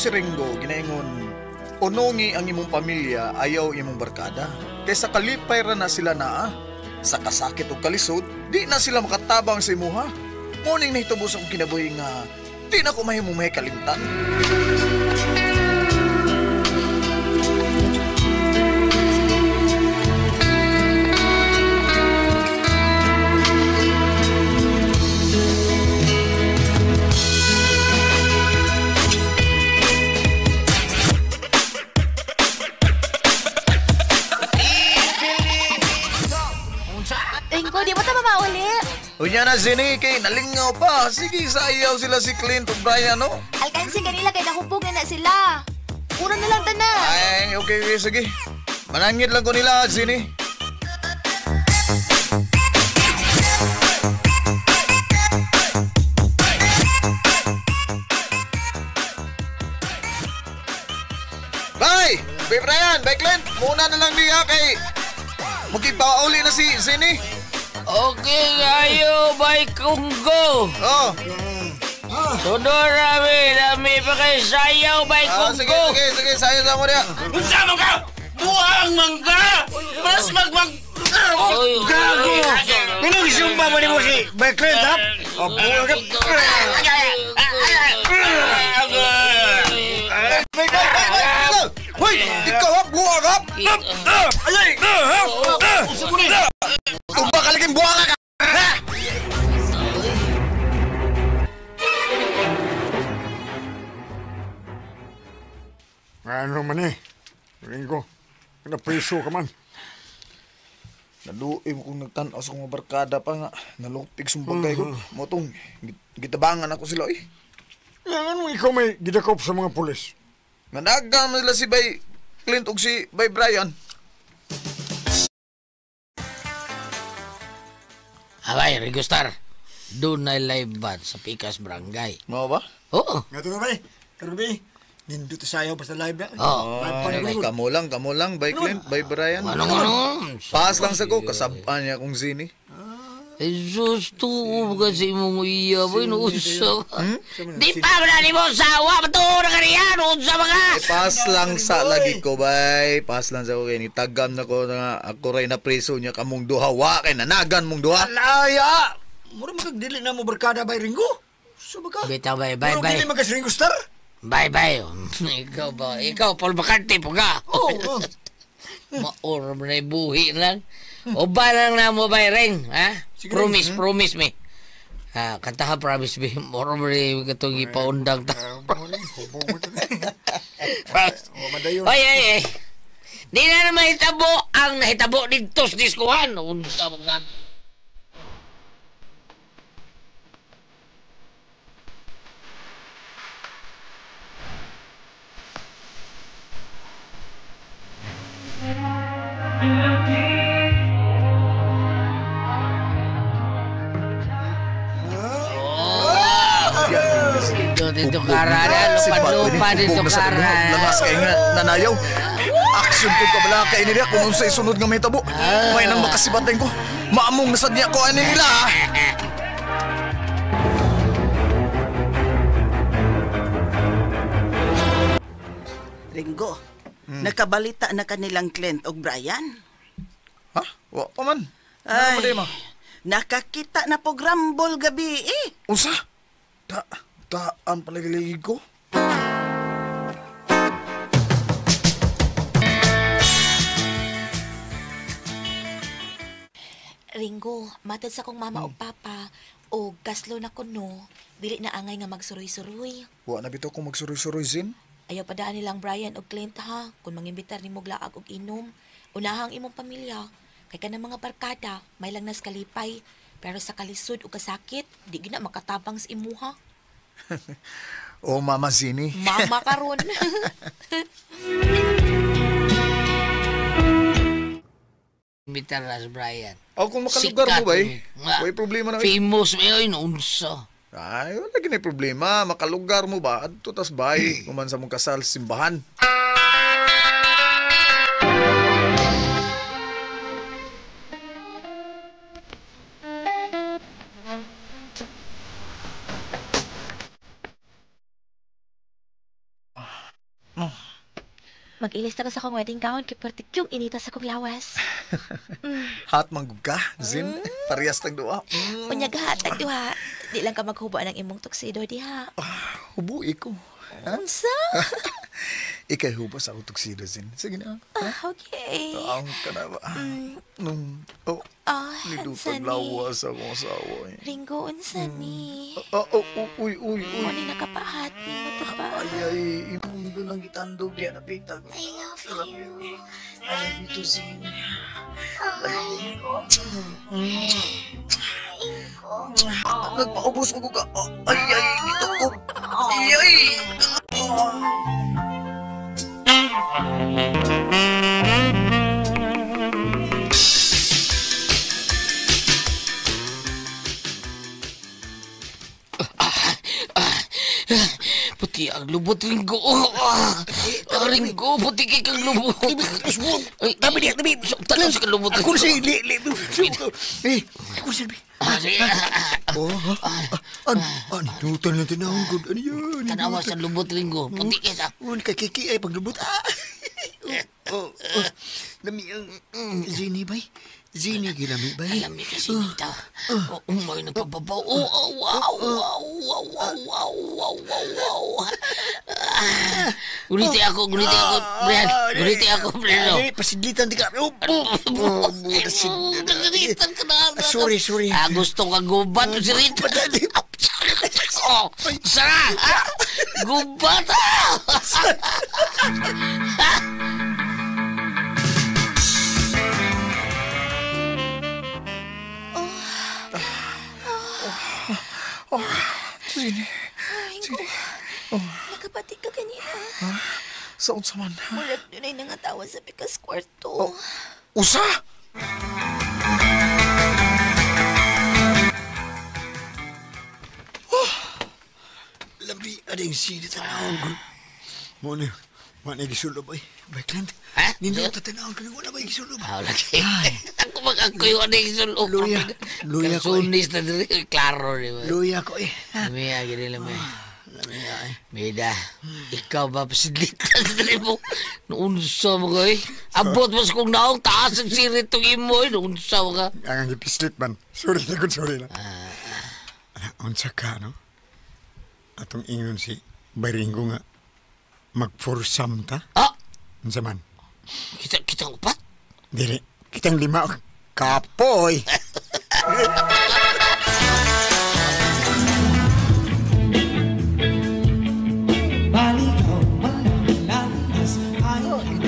si Ringo, ginaingon, unungi ang imong pamilya, ayaw imong barkada. Kaysa kalipay ra na sila naa, sa kasakit o kalisod, di na sila makatabang sa imuha. Muning nahitabo sa akong kinabuhi nga, di na ko mahimong may kalimtan. Ringo, di mo ta mamauli. Unya na, Zini, kay nalingaw pa. Sige, sayaw sila si Clint o Brian, no? Alkansi kanila kay nahubog na sila. Puro na lang tanan. Ay, okay, sige. Manangit lang ko nila, Zini. Bye! Bye, Brian! Bye, Clint! Muna na lang niya kay magkipauli na si Zini. Okay kayo, bye Kunggo. Oh. Sunod nami pa kayo sayaw, bye Kunggo. Sige, sayaw sa mo niya. Unsa man ka? Buang man ka! Mas magmag... Gago! Minong sumba mo ni mo si Bay Clint, ha? O, buang ka. Bay, bay, bay, bay! Hoy! Ikaw, ha? Buang, ha? Ayay! Tumba ka laging buang ka! Ano man eh? Ringo, napriso ka man. Naluoy mo kung nagtanaw sa kong barkada pa nga. Nalupig sumbagay ko. Motong, gitabangan ako sila eh. Yan, anong ikaw may gidakop sa mga pulis? Nanaga man sila si Bay Clint ug si Bay Brian. Abay, Ringo Star. Doon na live band sa Pikas Barangay. Mao ba? Oo. Nga to na bay. Karon bay. Nindot sayaw basta live na. Oo. Ay, kamo lang, Bay Clint, Bay Brian. Anong? Paas lang sa ko, kasabaan niya kong Zini. Jesus, tuo ka sa imong iya, boy, nuusa ka. Di pa mo na ni mo sawa, matuo na ka niya, nuusa mga! Eh, paas lang sa lagi ko, bay. Paas lang sa ko, kay nitagam na ko na ako rin na preso niya kamong duha. Wa, kay nanagan mong duha. Alaya! Mura magkagdili na mo barkada, bay Ringo. Suba ka. Bitaw, bay, bay, Mura bay. dili magkas Ringo Star. Bye, bye. Ikaw ba? Ikaw, Paul McCartney po ka. Oo. Maor mo na ibuhi lang. O ba lang na mo, bay, Ring? Ha? Sige, promise, promise me. Ha, kantaha promise me. Moro mo na katong ipaundang ta. Madayon. Ay, ay, ay. Di na naman hitabo ang nahitabo dito sa diskuhan. Unsa mo ka? Dito karana, lupa-lupa dito karana. Langas kay nga, nanayaw. Action ko kabala kay nila kung unsay sunod nga mahitabo. May nang makasibatay ko. Maamong nasad niya ko ani nila. Ringo, nakabalita na kanilang Clint og Brian? Ha? Wa pa man. Ay, nakakita na po grambol gabi eh. Unsa? Taan palagi-lagi ko. Ringo, matad sa kong mama o papa o gaslo na kuno, dili na angay nga magsuroy-suroy. Wa na bitaw kong magsuroy-suroy, Zin. Ayaw padaan nilang Brian og Clint ha, kung mangimbitar nimo glaag og inom. Unahang imong pamilya, kay kanang mga barkada, may lang nas kalipay, pero sa kalisod o kasakit, di gina makatabang sa imuha. Oh, Mama Zini. Mama karon. Imbitar na si Brian. O kung makalugar mo ba eh? May problema na. Famous may ay unsa. Ay, wala gini problema. Makalugar mo ba? Adto tas bay. Kuman sa mong kasal simbahan. Mag-ilis na ko sa akong wedding gown kay pertikyong inita sa akong lawas. Hot manggug ka, Zin. Parehas tag duha. Unya gahatag duha. Di lang ka maghubo ng imong tuxedo diha. Hubui ko. Unsa? Ikay hubo sa akong tuxedo, Zin. Sige na. Ah, okay. Ang ka na ba? Nung, oh, Ah, nidutag unsa ni? lawas akong asawa. Eh. Ringo, unsa ni? Oh, oh, oh, uy, uy, uy. Mo ni nakapahat nimo ta ba? Ay, ay, imong doon ang gitandog diya na pitag. I love you. I love you too, Zin. Nagpaubos ko ka. Ay, ay, ito ko. Ay, ay. Puti ang lubot, Ringo. Ringo, puti kay kang lubot. Ay, Tabi diya, tabi. Tanaw sa lubot. Ako si li li. Eh, ako si Sige. Oh, an an dutan lang tinawag ko. Ano yun? Tanawa sa lubot, Ringo. Puti kay sa. Oh, kikiki ay paglubot. Ah. Oh, oh. Lami ang Zini bay. Zini gilami bay. Alam niyo kasi dito. Oh, may nagpababaw. Oh, oh, wow, wow, wow, wow, wow, wow, wow, wow. Guliti ako, Brian. Guliti ako, Brian. Ay, pasidlitan di ka. Oh, oh, oh, Nagalitan ka na. Sorry, sorry. Ah, gusto ka gubat si Rita. Oh, sara! Gubat! Zini. Ringo, nakapati ka kanina. Sa unsa man? Murag dunay nangatawa sa pikas kwarto. Usa! Lami ading sini tanawon ko. Mo ni, wa na gisulob ay. Bay Clint. Ha? Nindot ta tanawon ko wala ba gisulob. Ah, lagi. Ako mag-angkoy ko na yung sulok. Luya. Luya ko, eh. Sunis na diri. Klaro, di ba? Luya ko eh. Luya, gini lang eh. Lami ay. Meda, ikaw ba pasidlitan diri mo? Noonsa mo ka eh. Abot mo sa kong naong taas ang sirit tong imo eh. Noonsa mo ka. Ang gipislit man. Sorry na kun sorry na. Unsa ka no? Atong ingon si Bayringo nga mag-foursome ta. Ah! Unsa man? Kita upat? Dili, kitang lima kapoy.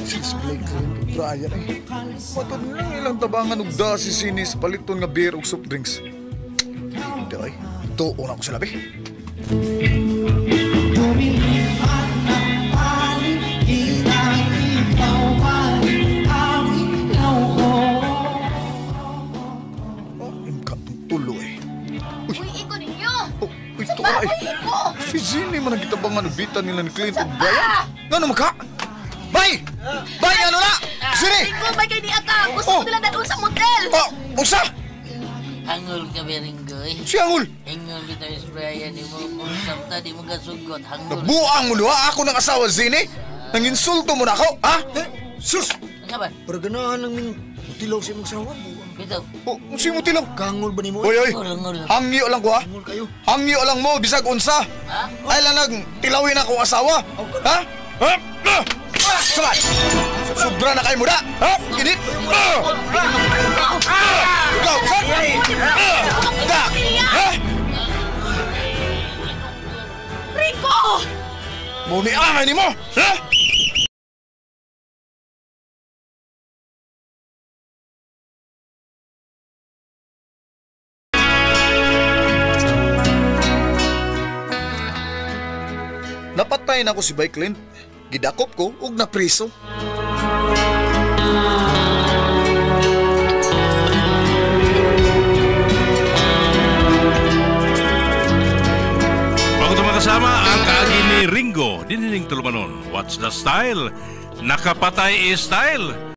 Sis Blake rin Brian eh. Matod lang ilang tabangan og da si Sinis paliton nga beer ug soft drinks. Hindi ay. Tuon ako sa labi. Oh, imka tong tulo eh. Uy, iko ninyo! Oh, uy, to ay. Si Zini man ang gitabangan og bitan nila ni Clint ug Brian. Ngano man ka? Bay! Bay, ano na? Zini! Ringo, may kay niya ka! Gusto Oh. ko nila dadun sa motel! Oh, unsa? Hangol ka ba, Ringo eh. Si Angol! Hangol kita is Brian. Di mo foursome ta, di mo kasugot. Hangol. Nabuang mo luha ako ng asawa, Zini! Nanginsulto mo na ako, ha? Sus! Ano ba? Pero ganahan lang ning tilaw sa imong sawa. Buang. Bitaw. Oh, unsa mo tilaw? Kangol ba nimo? Oy, oy! Ngol, ngol. Hangyo lang ko, ha? Kangol kayo. Hangyo lang mo, bisag unsa! Ay lang nag tilawin akong asawa! Ha? Ha? Ah! Sabat! Sobra na kayo mo na! Ha? Init! Ah! Ah! Ikaw, saan? Ah! Da! Ha? Ringo! Muni angay ni mo! Ha? Napatay na ko si Bay Clint. Gidakop ko ug napriso. Bago ito makasama ang kaagi ni Ringo, diniling tulumanon. What's the style? Nakapatay is style.